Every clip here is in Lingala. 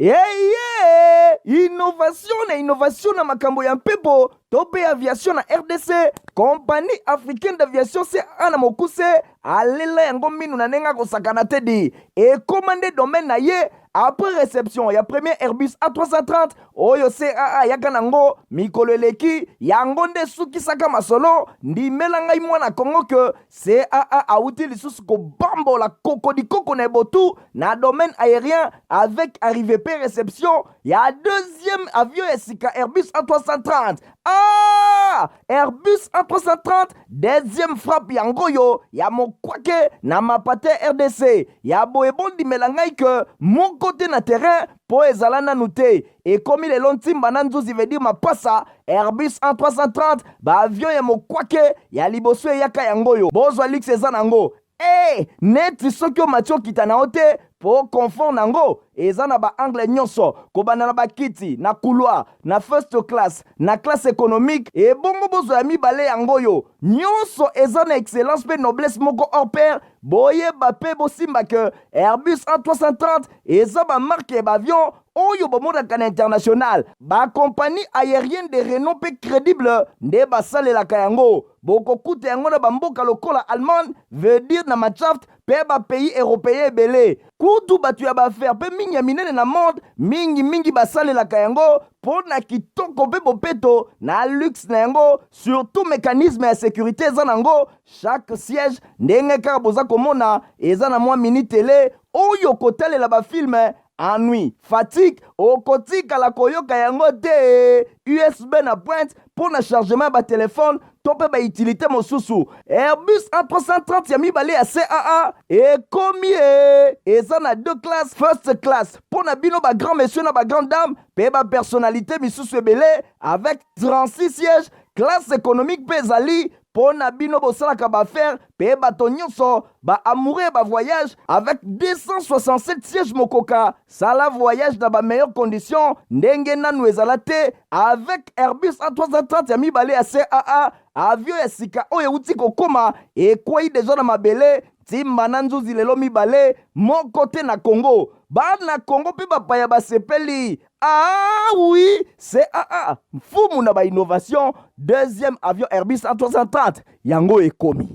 Eye innovation na innovation na makambo ya mpepo to mpe aviation na RDC, Compagnie africaine d'aviation CAA na mokuse alela yango minu na ndenge akosakana te di ekoma nde domaine na ye après réception ya premier Airbus A330 oyo CAA ayaka nango mikolo eleki. Yango nde esukisaka masolo. Ndimela ngai mwana Kongo ke CAA awuti lisusu kobambola kokodikoko na ebotu na domaine aérien avec arrivée pe réception ya deuxième avion ya sika Airbus A330. Ah! Airbus A330 deuxième frappe yango oyo ya mokwake na mapate RDC ya boye. Bondimela ngai ke moko te na terrain mpo ezala nanu te. Ekomi lelo ntimba na nzuzi, veut dire mapasa. Airbus A330, baavion ya mokwake ya liboso eyaka yango oyo. Bozwa luxe eza nango e neti soki omati okita na yo te mpo confort nango eza na baangle nyonso, kobanda na bakiti na couloir, na first class, na classe économique. Ebongo bozwa ya mibale yango oyo, nyonso eza na excellence mpe noblesse moko hors pair. Boyeba mpe bosimba ke Airbus A330 eza bamarque ya baavion oyo bomonaka na international. Bacompagnie aérienne de renom mpe crédible nde basalelaka yango. Bokokuta yango na bamboka lokola Allemagne, veut dire na Mannschaft, mpe bapays européen ebele. Kutu bato ya baaffaire mpe mingi ya minene na monde mingimingi basalelaka yango mpo na kitoko mpe bopeto na luxe na yango. Surtout mécanisme ya sécurité eza nango. Chaque siège, ndenge kaka boza komona, eza na mwa mini télé oyo kotalela bafilm. Ennui, fatigue okotikala koyoka yango te. USB na pointe mpo na chargement ya batelefone to mpe bautilité mosusu. Airbus A330 ya mibale ya CAA ekomi e eza na deux classes: first class mpo na bino bagrand monsieur na bagrand dame mpe bapersonnalité misusu ebele avec 36 sièges. Classe économique mpe ezali mpo na bino bosalaka baaffaire mpe bato nyonso baamoureux bavoyage avec 267 sièges. Mokoka sala voyage na bameilleure condition ndenge nanu ezala te avec Airbus A330 ya mibale ya CAA. Avion ya sika oyo euti kokóma, ekwei deja na mabele ntimba na nzuzi lelo mibale moko te na Congo. Bana Congo mpe bapaya basepeli. Ah oui, CAA mfumu na bainnovation. Deuxième avion Airbus A330 yango ekomi.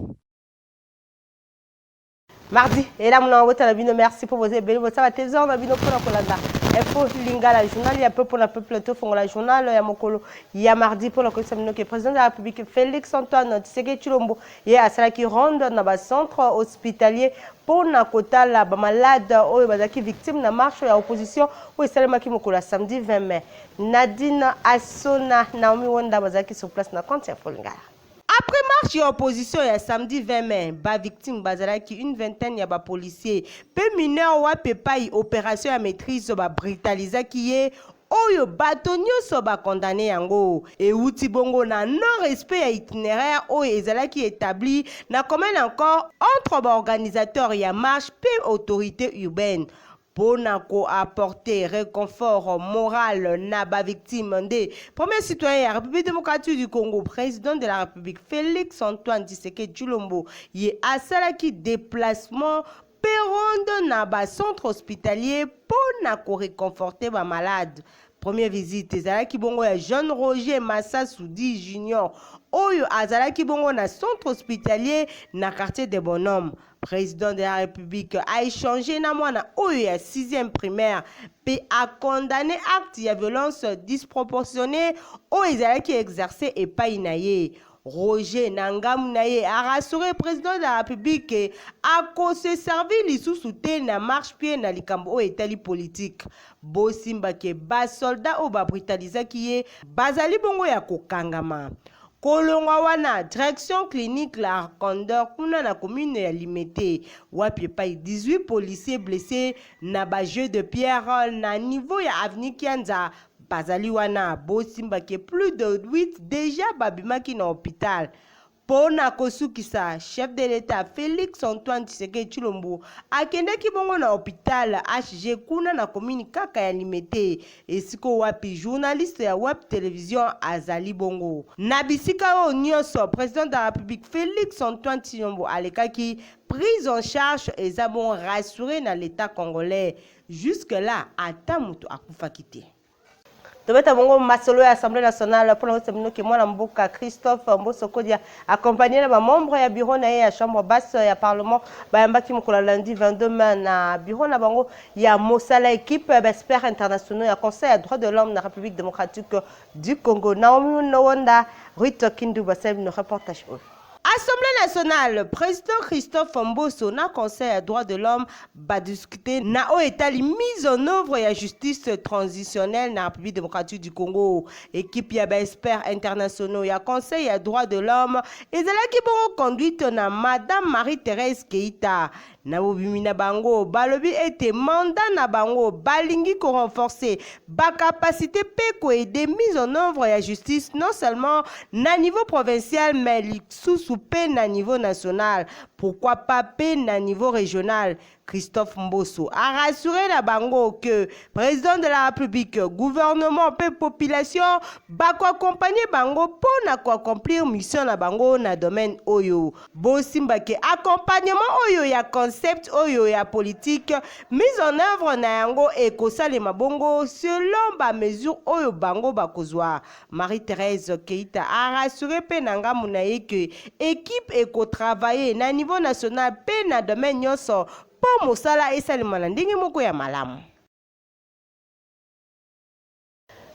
Mardi elamu na mabota na bino. Merci mpo boza ebele, bosala télévision na bino mpona kolanda Info Lingala, journal ya peuple na peuple. Tofongola journal ya mokolo ya mardi mpona koyebisa bino ke président de la République Félix Antoine Tshisekedi Tshilombo ye asalaki ronde na bacentre hospitalier mpona kotala bamalade oyo bazalaki victime na marche ya opposition oyo esalemaki mokolo ya samedi 20 mai. Nadine Asona, Naomi Wonda bazalaki sur place na compte ya Info Lingala. Après marche ya opposition ya samedi 20 mai, bavictime bazalaki une vingtaine ya bapolicier mpe mineur wapi epai opération ya maîtrise babrutalizaki ye, oyo bato nyonso bakondane yango ewuti bongo na non respect ya itinéraire oyo ezalaki établi na commun accord entre baorganisateur ya marche mpe autorité urbaine. Mpona koapporter réconfort moral na bavictime nde premier citoyen ya République démocratique du Congo, président de la République Félix Antoine Tshisekedi Tshilombo ye asalaki déplacement mpe ronde na bacentre hospitalier mpo na koréconforter bamalade. Première visite ezalaki bongo ya Jean Roger Masasu dit Junior oyo azalaki bongo na centre hospitalier na quartier de Bonhomme. Président de la République a échangé na mwana oyo ya 6e primaire mpe acondamné acte ya violence disproportionnée oyo ezalaki exercé epai na ye. Roger na ngambu na ye arassuré président de la République akose servir lisusu te na marchepied na likambo oyo etali politike. Bosimbake basoldat oyo babrutalizaki ye bazali bongo ya kokangama. Kolongwa wana, direction clinique La Candeur kuna na commune ya Limete, wapi epai 18 policiers blessés na bajets de pierre na niveau ya avenue Kianza bazali wana. Bosimbake plus de 8 déjà babimaki na hôpital. Mpo na kosukisa, chef de l'Etat Felix Antoine Tshisekedi Tshilombo akendeki bongo na hopital HG kuna na commune kaka ya Limete, esika wapi journaliste ya web television azali bongo. Na bisika oyo nyonso, president de la Republique Felix Antoine Tshilombo alekaki, prise en charge eza bongo rassurée na l'Etat congolais. Jusque là, ata moto akufaki te. Tobeta bongo masolo ya Assemblée nationale mpona koyebisa bino ke mwana mboka Christophe Mboso Kodia, accompagné na bamembre ya bureau na ye ya chambre basse ya parlement, bayambaki mokolo ya lundi 22 mai na bureau na bango ya mosala équipe ya baexperts internationaux ya Conseil ya droit de l'homme na République démocratique du Congo. Naomi Nowonda, Ruth Kindu basali bino reportage oyo. Assemblée nationale, président Christophe Mboso na Conseil ya droit de l'homme badiscute na oyo etali mise en œuvre ya justice transitionnelle na République démocratique du Congo. Équipe ya baexperts internationaux ya Conseil ya droit de l'homme ezalaki bongo conduite na madame Marie-Thérèse Keita. Na bobimi na bango, balobi ete mandat na bango balingi korenforcer bacapacité mpe koaider mise en œuvre ya justice, non seulement na niveau provincial, mais lisusu mpe na niveau national, pourquoi pas mpe na niveau régional. Christophe Mboso a rassuré na bango que président de la République, gouvernement mpe population bakoaccompagner bango mpo na koaccomplir mission na bango na domaine oyo. Bosimba ke accompagnement oyo ya concept oyo ya politique, mise en œuvre na yango ekosalema bongo selon bamesure oyo bango bakozwa. Marie-Thérèse Keita a rassuré mpe na ngambo na ye ke équipe ekotravaille na niveau national mpe na domaine nyonso mpo mosala esalema na ndenge moko ya malamu.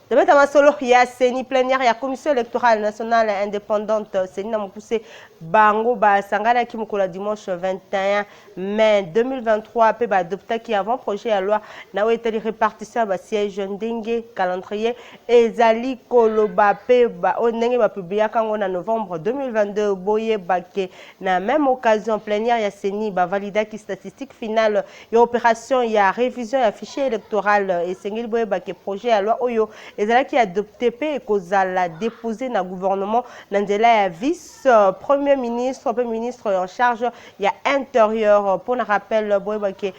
Tobeta masolo ya CENI. Plénière ya Commission électorale nationale indépendante, CENI na mokuse, bango basanganaki mokolo ya dimanche 21 mai 2023 mpe baadoptaki avant projet ya loi na oyo etali répartition ya basiège ndenge calendrier ezali koloba mpe oyo ndenge bapubliaka yango na novembre 2022. Boyebake na même occasion, plénière ya CENI bavalidaki statistique finale ya opération ya révision ya fichier électoral. Esengeli boyebake projet ya loi oyo ezalaki adopté mpe ekozala déposé na gouvernement na nzela ya vice premier ministre mpe ministre en charge ya Intérieur. Mpona rappel, boyebake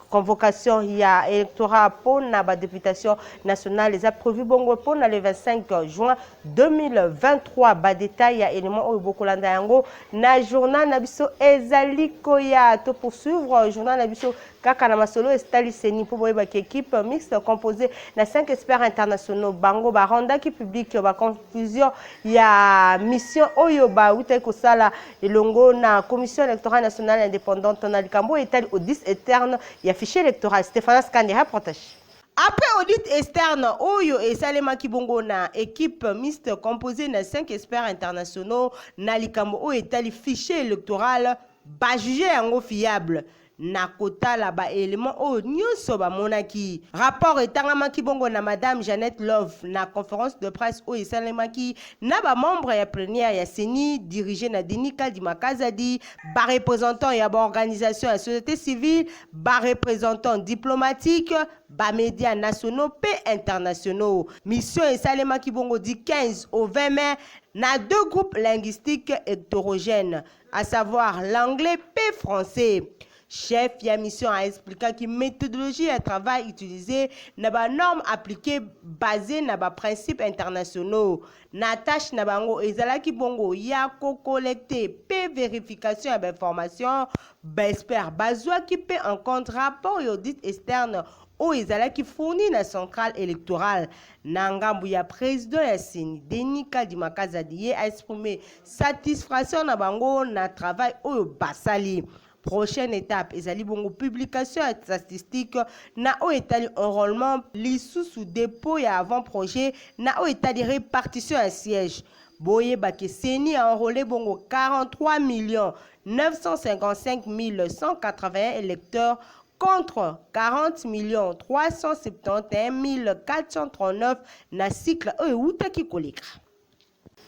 convocation ya électorat mpona badéputation nationale eza prévu bongo mpona le 25 juin 2023. Badétail ya élément oyo bokolanda yango na journal na biso ezali koya. To poursuivre journal na biso kaka na masolo etali CENI, mpo boyebaki équipe mixte composée na 5 experts internationaux, bango barendaki public baconclusion ya mission oyo bautaki kosala elongo na Commission électorale nationale indépendante na likambo oyo etali audit externe ya fichier électoral. Stéphanas Kande, reportage. Après audit externe oyo esalemaki bongo na équipe mixte composée na 5 experts internationaux na likambo oyo etali fichier électoral, bajuge yango fiable na kotala baélément oyo nyonso bamonaki. Rapport etangamaki bongo na madame Jeannette Love na conférence de presse oyo esalemaki na bamembre ya plénière ya CENI dirigé na Denis Kadima Kazadi, bareprésentant ya baorganisation ya société civile, bareprésentant diplomatique, bamédias nationaux mpe internationaux. Mission esalemaki bongo du 15 au 20 mai na deux groupes linguistiques hétérogènes, à savoir l'anglais mpe français. Chef ya mission aexplikaki méthodologie ya travail utilisé na banorme appliqué basé na baprincipe internationaux. Na tâche na bango ezalaki bongo ya kocollecte mpe vérification ya bainformation. Baexpert bazwaki mpe en compte rapport ya audit externe oyo ezalaki fourni na centrale électorale. Na ngambu ya président ya CENI, Denis Kadima Kazadi, ye aexprime satisfaction na bango na travail oyo basali. Prochaine étape ezali bongo publication ya statistique na oyo etali enrôlement, lisusu dépôt ya avant projet na oyo etali répartition ya siège. Boyebaki CENI a enrôlé bongo 43 millions 955 181 électeurs contre 40 millions 371 439 na cycle oyo eutaki koleka.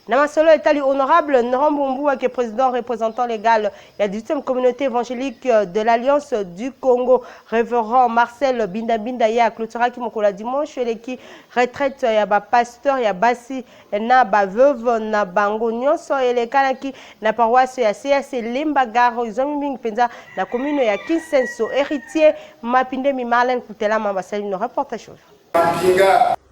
Na masolo etali honorable Noron Mbumbu ke président représentant légal ya 18e communauté évangélique de l'Alliance du Congo, révérend Marcel Binda Binda, ye aclôturaki mokolo ya dimanche eleki retraite ya bapasteur ya basi na baveuve na bango nyonso elekanaki na paroisse ya CAC Lemba Gare, ezwami mingi mpenza na commune ya Kisenso. Héritier Mapindemi, Marlène Kutelama basali no reportage oyo.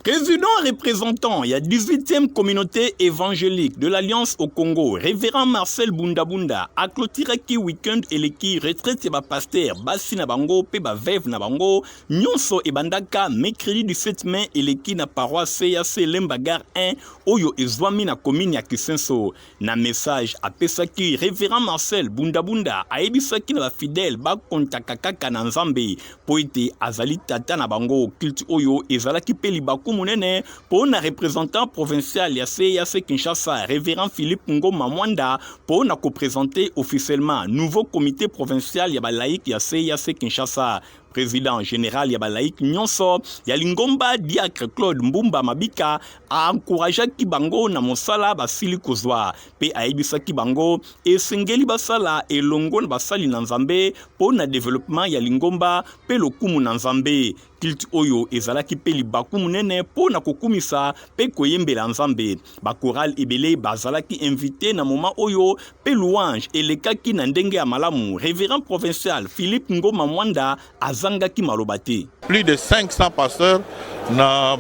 Président représentant ya 18e communauté évangélique de l'Alliance au Congo, révérend Marcel Bundabunda, aclôturaki week-end eleki retraite ya bapasteur basi na bango mpe baveuve na bango nyonso ebandaka mercredi 17 mai eleki na paroisse CAC Lemba Gare 1 oyo ezwami na commune ya Kisenso. Na message apesaki, révérend Marcel Bundabunda ayebisaki na bafidèle bakontaka kaka na Nzambe mpo ete azali tata na bango. Culte oyo ezalaki mpe libaku monene mpo na représentant provincial ya CAC Kinshasa, révérend Philippe Ngoma Mwanda, mpo na koprésenter officiellement nouveau comité provincial ya balaïque ya CAC Kinshasa. Président général ya balaïque nyonso ya lingomba, diacre Claude Mbumba Mabika, aencourageaki bango na mosala basili kozwa mpe ayebisaki bango esengeli basala elongo na basali na Nzambe mpo na développement ya lingomba mpe lokumu na Nzambe. Culte oyo ezalaki mpe libaku monene mpo na kokumisa mpe koyembela Nzambe. Bachorale ebele bazalaki invité na moment oyo mpe louange elekaki na ndenge ya malamu. Révérend provincial Philippe Ngoma Mwanda azangaki maloba te. Plus de 500 pasteurs na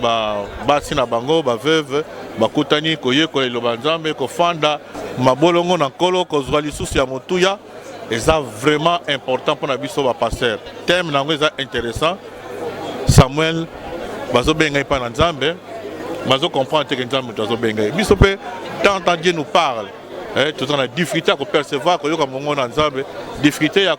basi na bango, baveuve, bakutani koyekola liloba Nzambe, kofanda mabolongo na Nkolo, kozwa lisusu ya motuya. Eza vraiment important mpona biso bapasteur. Thème na yango eza intéressant: Samuel bazobenga ye mpa na Nzambe, bazocomprendre te ke Nzambe moto azobenga ye. Biso mpe, tant tant Dieu nous parle, toza na difficulté ya kopercevoir, koyoka mongongo na Nzambe, difficulté ya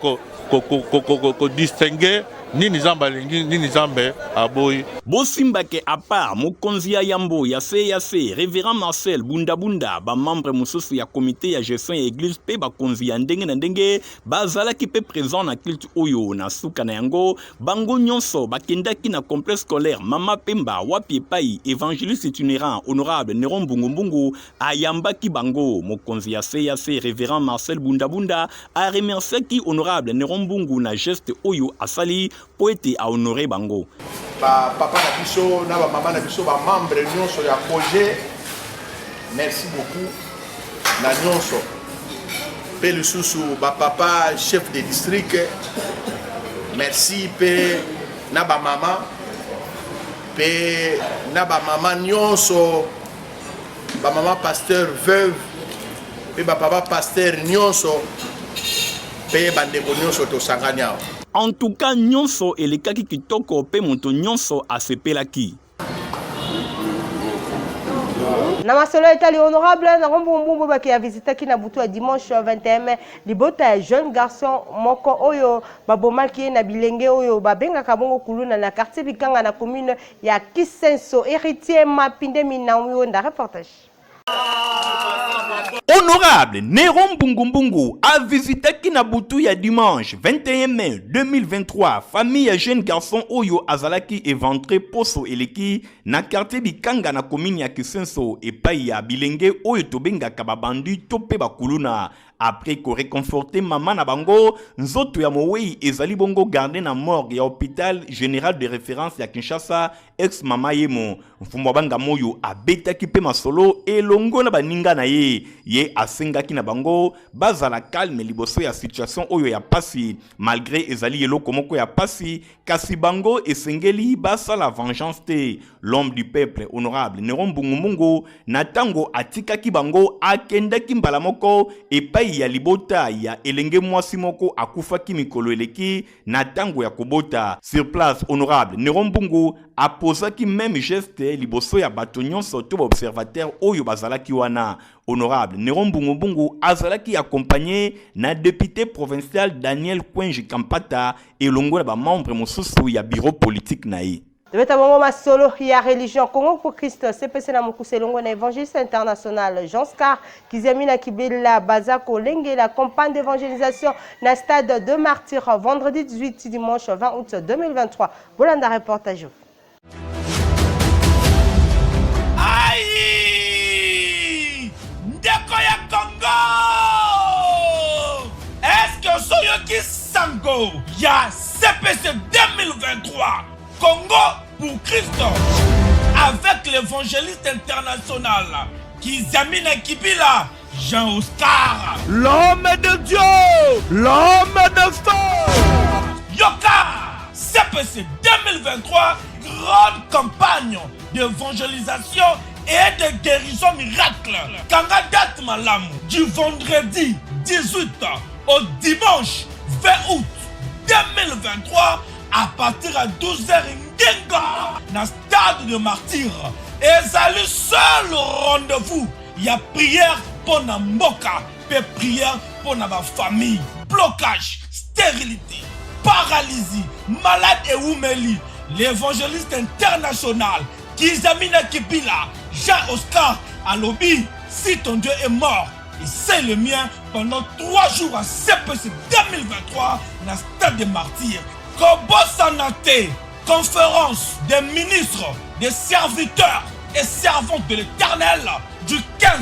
kodistingue nini Nzambe alingi, nini Nzambe aboyi. Bosimbake, à part mokonzi ya yambo ya CAC, révérend Marcel Bundabunda, bamembre mosusu ya comité ya gestion ya église mpe bakonzi ya ndenge na ndenge bazalaki mpe présent na culte oyo. Na suka na yango, bango nyonso bakendaki na complexe scolaire Mama Pemba, wapi epai évangéliste itinérant honorable Neron Mbungumbungu ayambaki bango. Mokonzi ya CAC, révérend Marcel Bundabunda, aremerciaki honorable Neron Mbungu na geste oyo asali mpo ete ahonore bango. Bapapa na biso na bamama na biso, bamembre nyonso ya projet, merci beaucoup na nyonso. Mpe lisusu bapapa chef de district, merci, mpe na bamama, mpe na bamama nyonso, bamama pasteur veuve mpe bapapa pasteur nyonso mpe bandeko nyonso tosangani awa. En tout cas, nyonso elekaki kitoko mpe moto nyonso asepelaki. Na masolo etali honorable na Mbumbu baki avisitaki na butu ya dimanche 21 mai libota ya jeune garçon moko oyo babomaki ye na bilenge oyo babengaka bongo kuluna na quartier Bikanga na commune ya Kisenso. Héritier Mapindemi, Naomi Wonda, reportage. Honorable Néron Mbungumbungu avisitaki na butu ya dimanche 21 mai 2023 famille ya jeune garçon oyo azalaki éventré poso eleki na quartier Bikanga na commune ya Kisenso, epai ya bilenge oyo tobengaka babandi to mpe bakuluna. Après koreconforter mama na bango, nzoto ya mowei ezali bongo gardé na morgue ya hôpital général de référence ya Kinshasa, ex Mama Yemo. Mfumu abanga moyo abetaki mpe masolo elongo na baninga na ye. Ye asengaki na bango bazala calme liboso ya situation oyo ya pasi. Malgré ezali eloko moko ya pasi, kasi bango esengeli basala vengeance te. L'homme du peuple, honorable Neron Mbungumbungu, na ntango atikaki bango, akendaki mbala moko epai ya libota ya elenge mwasi moko akufaki mikolo eleki na ntango ya kobota. Sur place, honorable Neron Mbungu apozaki même geste liboso ya bato nyonso to baobservateur oyo bazalaki wana. Honorable Neron Mbungumbungu azalaki accompagné na député provincial Daniel Kwenji Kampata elongo na bamembre mosusu ya bureau politique na ye. Tobeta bongo masolo ya religion. Congo pour Christ, CPC na mokuse, elongo na évangéliste international Jean Scar Kiziamina Kibela, baza kolengela campagne d'évangélisation na stade de Martyr vendredi 18, dimanche 20 août 2023. Bolanda reportage. Aïe! Bandeko ya Congo! Est-ce que soyoki sango ya CPC 2023 Congo pour Christ avec l'évangéliste international Kizamina Kibila Jean-Oscar? L'homme de Dieu, l'homme de feu. Yoka CPC 2023, grande campagne d'évangélisation et de guérison miracle. Kanga date malamu du vendredi 18 au dimanche 20 août 2023 à partir à 12h ngenga na stade de martyr. Ezali seul rendez-vous ya prière mpo na mboka mpe prière mpo na bafamille. Blocage, stérilité, paralysie, malade ewumeli, l'évangéliste international Kizamina Kibila Jean Oscar alobi: si ton Dieu est mort, et c'est le mien, pendant 3 jours à CPC 2023 na stade de martyrs. Kobosana te, conférence des ministres, des serviteurs et servantes de l'Éternel du 15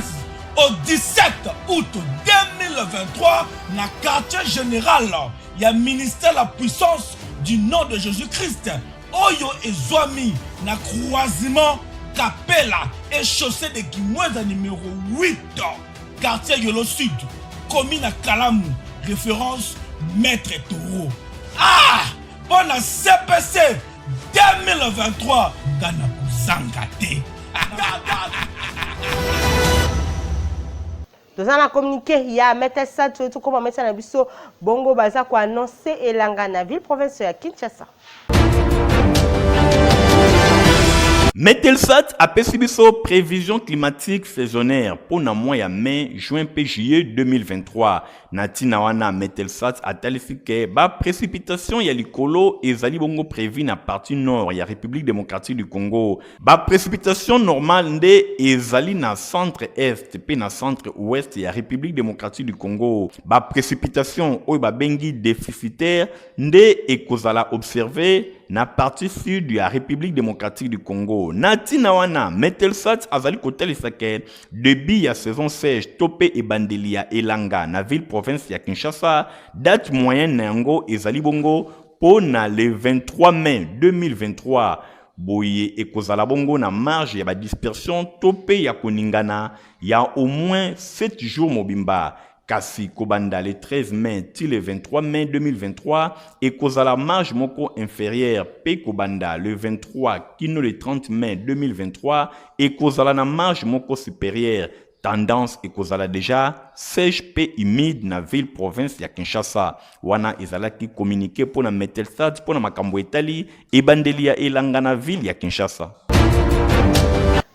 au 17 août 2023 na quartier général ya ministère La Puissance du nom de Jésus-Christ oyo ezwami na croisement Kapela et chaussée de Kimwenza numéro 8, quartier Yolo Sud, commune à Kalamu, référence Maître Taureau. Ah, mpo na CPC 2023 nga na kozanga te. Toza na communiqué ya Maître Sato, tokoma mesa na biso bongo baza koannonce elanga na ville province ya Kinshasa. Metelsat apesi biso prévision climatique saisonnière mpo na mois ya mai, juin mpe juillet 2023. Na ntina wana, Metelsat atalisi ke ba précipitation ya likolo ezali bongo prévu na partie nord ya République démocratique du Congo. Ba précipitation normale nde ezali na centre est mpe na centre ouest ya République démocratique du Congo. Ba précipitation oyo babengi déficitaire nde ekozala observé na partie sud ya République démocratique du Congo. Na ntina wana, Metelsat azali kotalisa ke début ya saison sèche to mpe ebandeli ya elanga na ville province ya Kinshasa, date moyenne na yango ezali bongo mpo na le 23 mai 2023. Boye ekozala bongo na marge ya badispersion to mpe ya koningana ya au moins 7 jours mobimba. Kasi kobanda le 13 mai ti le 23 mai 2023, ekozala marge moko inférieure, mpe kobanda le 23 kino le 30 mai 2023, ekozala na marge moko supérieure. Tendance ekozala déjà sèche mpe humide na ville province ya Kinshasa. Wana ezalaki communiqué mpo na Metelsat mpo na makambo etali ebandeli ya elanga na ville ya Kinshasa.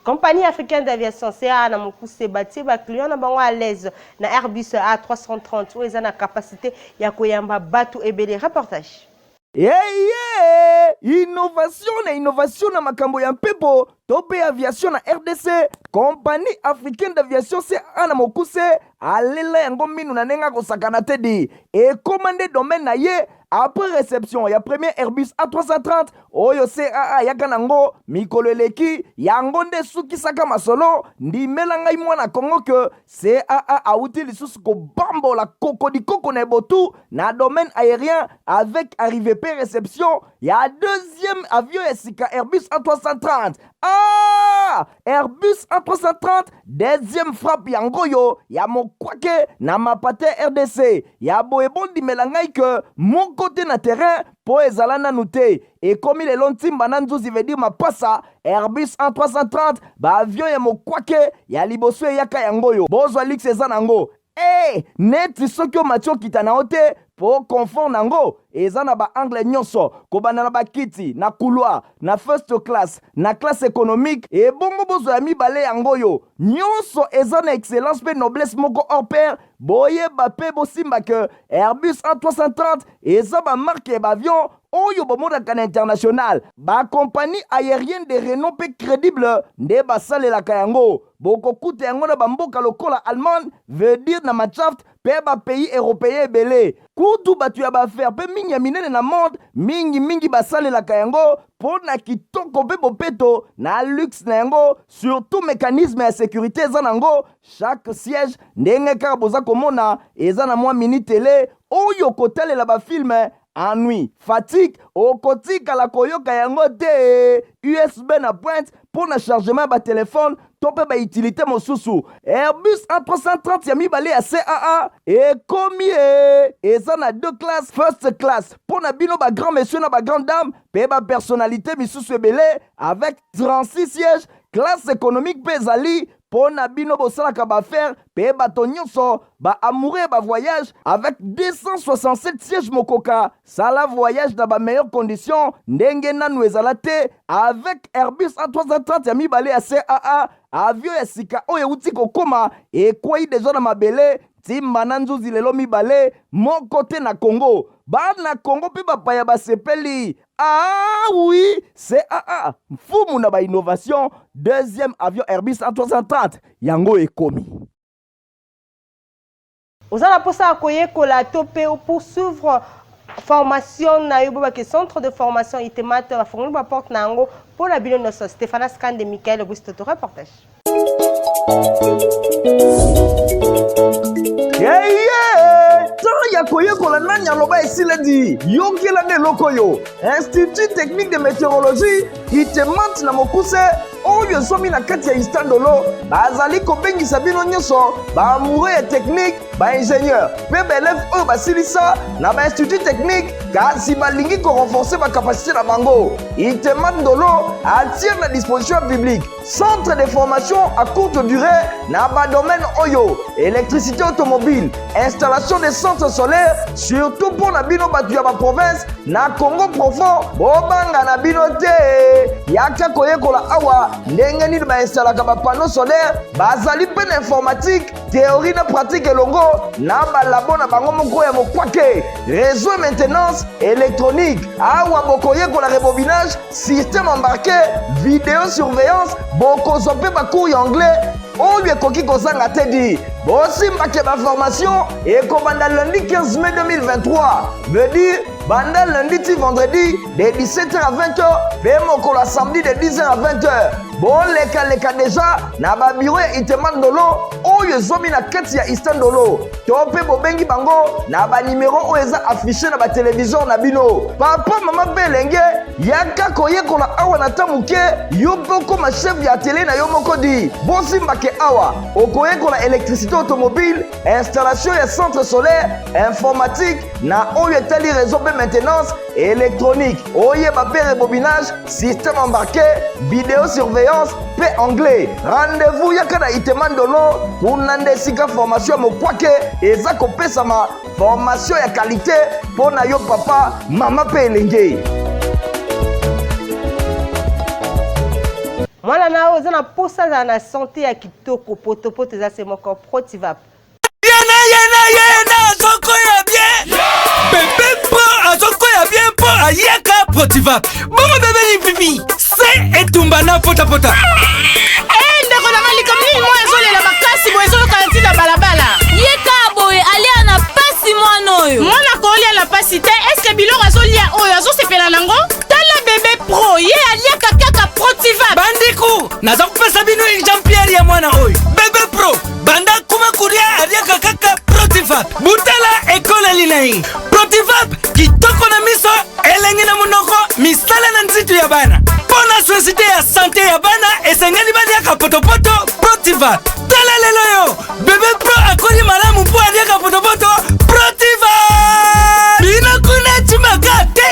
Compagnie africaine d'aviation CAA na mokuse batie baclient na bango à l'aise na Airbus A330 oyo eza na capacité ya koyamba bato ebele. Reportage. Eye innovation na innovation na makambo ya mpepo to mpe aviation na RDC, Compagnie africaine d'aviation CAA na mokuse alela yango minu na ndenge akosakana te di ekóma nde domaine na ye. Après réception ya premier Airbus A330 oyo CAA ayaka nango mikolo eleki, yango nde esukisaka masolo. Ndimela ngai mwana Kongo ke CAA awuti lisusu kobambola kokodikoko na ebotu na domaine aérien avec arrivée pe réception ya deuxième avion ya sika, Airbus A330. Ah, Airbus A330 deuxième frappe yango oyo ya mokwake na mapate RDC ya boye. Bondimela ngai ke moko te na terrain mpo ezala nanu te. Ekomi lelo ntimba na nzuzi, veut dire mapasa. Airbus A330, baavion ya mokwake ya liboso eyaka yango oyo. Bozwa luxe eza nango e neti soki omati okita na yo te, mpo confort nango eza na baangle nyonso, kobanda na bakiti na couloir, na first class, na classe économique. Ebongo bozwa ya mibale yango oyo, nyonso eza na excellence mpe noblesse moko hors pair. Boyeba mpe bosimba ke Airbus A330 eza bamarque ya baavion. oyo bomonaka na international. Bakompani aérienne de renom mpe crédible nde basalelaka yango. Bokokuta yango na bamboka lokola Allemagne, veut dire na Mannschaft mpe bapays européen ebele. Kutu bato ya baaffaire mpe mingi ya minene na monde mingimingi basalelaka yango mpo na kitoko mpe bopeto na luxe na yango, surtout mécanisme ya sécurité eza nango. Chaque siège, ndenge kaka boza komona, eza na mwa mini télé oyo kotalela bafilms. Ennui, fatigue, okotikala koyoka yango te. USB na pointe mpo na chargement ya batelefone to mpe bautilité mosusu. Airbus A330 ya mibale ya CAA ekomi e eza na deux classes: first class mpo na bino bagrand monsieur na bagrand dame mpe bapersonnalité misusu ebele avec 36 sièges. Classe économique mpe ezali mpo na bino bosalaka baaffaire mpe bato nyonso baamoureux ya bavoyage avec 267 sièges. Mokoka sala voyage na bameilleures conditions ndenge nanu ezala te avec Airbus A330 ya mibale ya CAA, avion ya sika oyo euti kokóma, ekwei deja na mabele ntimba na nzuzi lelo mibale moko te na Congo. Bana Congo mpe bapaya basepeli. Ah oui, CAA, mfumu na bainnovation. Deuxième avion Airbus A330 yango ekomi. Oza na mposa ya koyekola to mpe poursuivre formation na yo, bobake centre de formation Itemat bafongoli baporte na yango mpo na bino nyonso. Stéphanas Kande, Michael Auguste, to reportage. Yeye temps ya koyekola nani aloba esiledi. Yokela nde eloko oyo: Institut technique de météorologie, ITEMAT na mokuse, oyo ezwami na kati ya Istandolo, bazali kobengisa bino nyonso baamoureux ya technique, baingénieur mpe baélève oyo basilisa na bainstitut technique kasi balingi korenforcer bacapacité na bango. ITEMAT Ndolo atie na disposition ya public centre de formation à courte durée na badomaine oyo: électricité automobile, installation de centres solaires. Surtout mpo na bino bato ya baprovince na Congo profond, bobanga na bino te, yaka koyekola awa ndenge nini bainstalaka bapanneau solaire. Bazali mpe na informatique, théorie na pratique, elongo na balabo na bango moko ya mokwake. Réseau et maintenance électronique, awa bokoyekola rebobinage, système embarqué, vidéo surveillance. Bokozwa mpe bacours ya anglais oyo ekoki kozanga te. Di bosimbake, baformation ekobanda lundi 15 mai 2023, veut dire banda lundi ti vendredi de 17h à 20h, mpe mokolo ya samedi de 10h à 20h. Bolekaleka deja na babiro ya Itemat Ndolo oyo ezwami na kati ya Istandolo, to mpe bobengi bango na banimero oyo eza affiché na batelevizio na bino. Papa, mama mpe elenge, yaka koyekola awa na ta moke, yo mpe okóma chef ya atelier na yo moko. Di bosimbake, awa okoyekola électricité automobile, installation ya centre solaire, informatique na oyo etali réseau mpe maintenance électronique, oyeba mpe rebobinage, système embarqué, vidéo surveillance mpe anglais. Rendez-vous, yaka na Itemat Ndolo, kuna nde esika formation ya mokwake eza kopesama, formation ya qualité mpo na yo papa, mama mpe elenge. Mwana na oyo oza na mposa azala na santé ya kitoko, potopoto eza se moko, Protivap. Yena yena yena, azokoya bien. Bébé Pro azokoya bien mpo ayaka Protivap. Bongo bébé lipipi se etumba na potapota. Eh, ndeko nanga, likambo nini? Mwa ezolela makasi boye, ezoyoka ntina balabala. Ye kaka boye alia na pasi, mwana oyo. Mwana kolia na pasi te. Eske biloko azolia oyo azosepela nango? Tala bébé Pro, ye aliaka kaka Protivap. Bandeko, naza kopesa bino exemplaire ya mwana oyo, bébé Pro. Banda kuma kolia, aliaka kaka Protivap. Butala ekoleli na ye. Protivap kitoko na miso, elengi na monoko, misala na nzitu ya bana. Mpo na société ya santé ya bana, esengeli baliaka potopoto Protivap. Tala lelo yo, bébé Pro akoli malamu mpo aliaka potopoto Protivap. Bino kuna timaka te.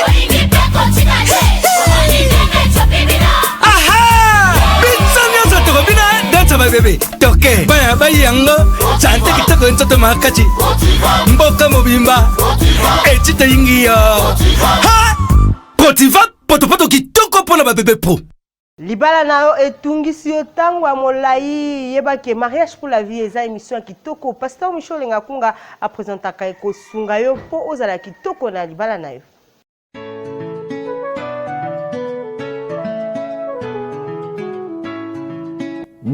Aha, biso nyonso tokobina danse babebe toke bana bayi yango. Santé kitoko, nzoto makasi, mboka mobimba eti toyingi yo. Ha, Protiva, potopoto kitoko mpo na babébé Pro. Libala na yo etungisi yo ntango ya molai, yebake Mariage pour la vie eza émission ya kitoko. Pasteur Michel Olenga Kunga apresentaka, ekosunga yo mpo ozala kitoko na libala na yo.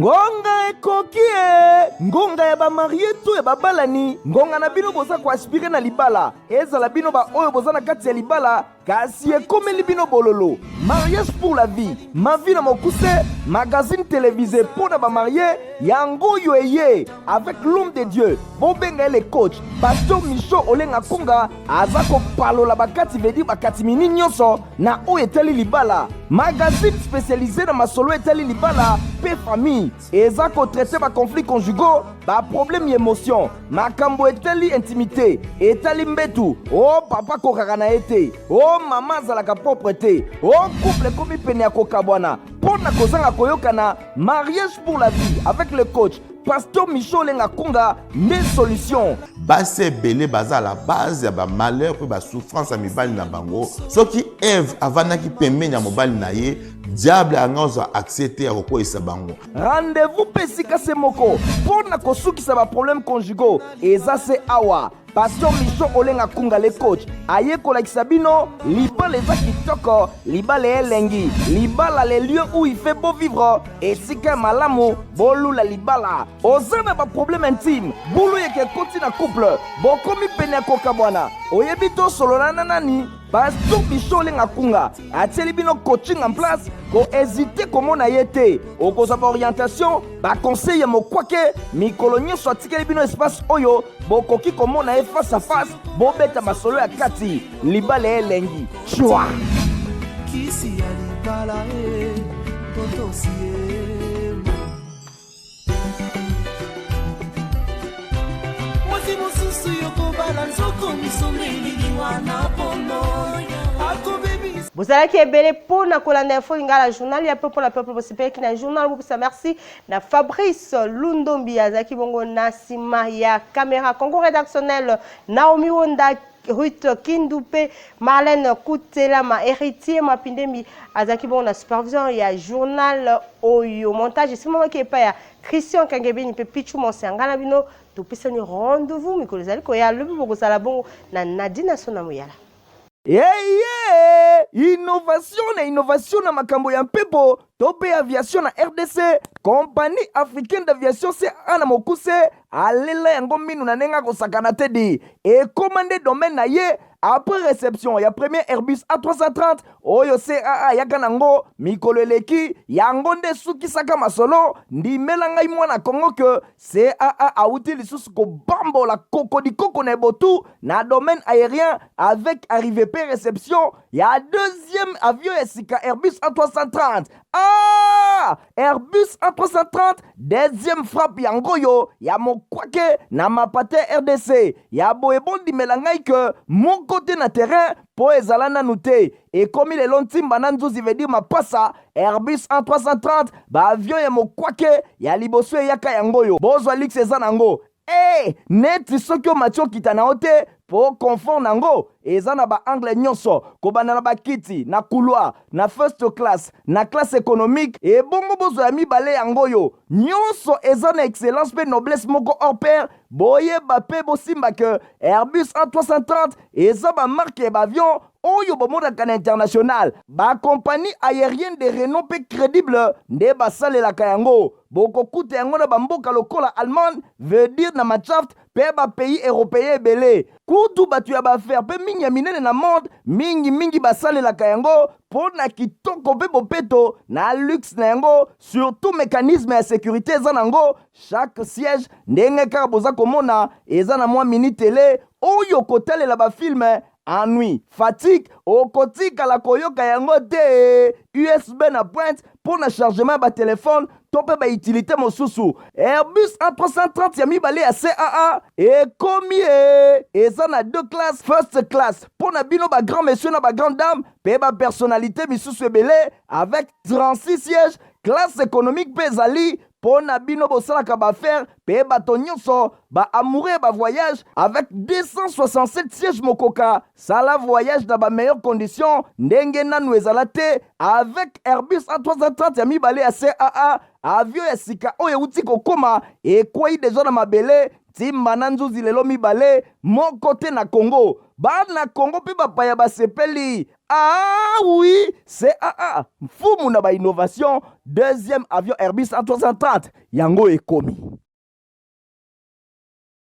Ngonga ekoki e! Ngonga ya bamarie to ya babalani, ngonga na bino boza koaspire na libala, ezala bino baoyo boza na kati ya libala kasi ekomeli bino bololo. Mariage pour la vie, ma vie na mokuse, magazine télévisé mpo na bamarie, yango oyo eye avec l'homme de Dieu, bobenga ye le coach Pasteur Micho Olenga Konga aza kopalola bakati vedi bakati mini nyonso na oyo etali libala. Magazine spécialisé na masolo etali libala mpe famille, eza kotraite baconflit conjugaux, baproblème ya émotion, makambo etali intimité, etali mbetu, o oh, papa kokaka na ye te, o oh, mama azalaka propre te, o oh, couple ekomi pene ya kokabwana mpo na kozanga koyokana. Mariage pour la vie avec le coach Pasteur Micho Olenga Konga nde solution. Basi ebele baza la base ya ba malheur mpe ba souffrance ya mibali na bango. Soki Eve avandaki pembeni ya mobali na ye, diable anga ozwa accès te ya kokweyisa bango. Rendez-vous mpe esika se moko mpo na kosukisa ba problèmes conjugaux eza se awa. Pasteur Micho Olenga Kunga le coach aye kolakisa bino libala eza kitoko, libala elengi, libala le lieu où il fait beau vivre, esika ya malamu bolula libala. Oza na ba problème intime, bulu yeke ekoti na couple, bokomi pene ya kokabwana, oyebi tosolola na nani? Pasteur Micho Olenga Kunga atieli bino coaching en place, ko hésiter komona ye te, okozwa ba orientation, ba conseil ya mokwake mikolo nyonso. Atikeli bino espace oyo bokoki komona ye face à face, bobeta masolo ya kati, libala elengi chwa. Kisi ya libala e totosi ye mwasi mosusu yokobala nzoko misomelili wana pono akobebisa. Bozalaki ebele mpo na kolanda Info Lingala, journal ya peuple na peuple. Bosepelaki na journal, bopesa merci na Fabrice Lundombi, azalaki bongo na nsima ya caméra. Congo rédactionnel, Naomi Wonda, Ruth Kindu mpe Marlène Kutelama. Héritier Mapindemi azalaki bongo na supervision ya journal oyo. Montage esimamaki epai ya Christian Kangebeni mpe Pichu Monse. Ngai na bino topesani rendez-vous mikolo ezali koya. Lobi bokozala bongo na Nadine Sona Muyala. Eye innovation na innovation na makambo ya mpepo to mpe aviation na RDC, Compagnie africaine d'aviation CAA na mokuse alela yango minu na ndenge akosakana te di ekoma nde domaine na ye. Après réception ya premier Airbus A330 oyo CAA ayaka nango mikolo eleki, yango nde esukisaka masolo. Ndimela ngai mwana Congo ke CAA awuti lisusu kobambola kokodikoko na ebotu na domaine aérien avec arrivée pe réception ya deuxième avion ya sika Airbus A330. Ah! Airbus A330 deuxième frappe yango oyo ya mokwake na mapate RDC ya boye. Bondimela ngai ke moko te na terrain mpo ezala nanu te, ekomi lelo ntimba na nzuzi veut dire mapasa. Airbus A330, baavion ya mokwake ya liboso eyaka yango oyo, bozwa luxe eza nango e neti soki omati okita na yo te mpo confort nango eza na baangle nyonso, kobanda na bakiti na couloir, na first class, na classe économique. Ebongo bozwa ya mibale yango oyo, nyonso eza na excellence mpe noblesse moko hors pair. Boyeba mpe bosimba ke Airbus A330 eza bamarke ya baavion oyo bomonaka na international. Bakompagnie aérienne de renom mpe crédible nde basalelaka yango. Bokokuta yango na bamboka lokola Allemagne, veut dire na Matschaft, mpe bapays européen ebele. Kutu bato ya baaffaire mpe mingi ya minene na monde mingimingi basalelaka yango mpo na kitoko mpe bopeto na luxe na yango, surtout mécanisme ya sécurité eza nango. Chaque siège, ndenge kaka boza komona, eza na mwa mini tele oyo kotalela bafilme. Ennui, fatigue okotikala koyoka yango te. USB na pointe mpo na chargement ya batelefone to mpe bautilité mosusu. Airbus A330 ya mibale ya CAA ekomi e eza na deux classes: first class mpo na bino bagrand monsieur na bagrand dame mpe bapersonnalité misusu ebele avec 36 sièges. Classe économique mpe ezali mpo na bino bosalaka baaffaire mpe bato nyonso baamoureux ya bavoyage avec 267 sièges. Mokoka sala voyage na bameilleure condition ndenge nanu ezala te avec Airbus A330 ya mibale ya CAA, avion ya sika oyo euti kokoma, ekwei deja na mabele ntimba na nzuzi lelo mibale moko te na Congo. Bana Congo mpe bapaya basepeli. Ah oui, CAA, mfumu na ba innovation, deuxième avion Airbus A330 yango ekomi.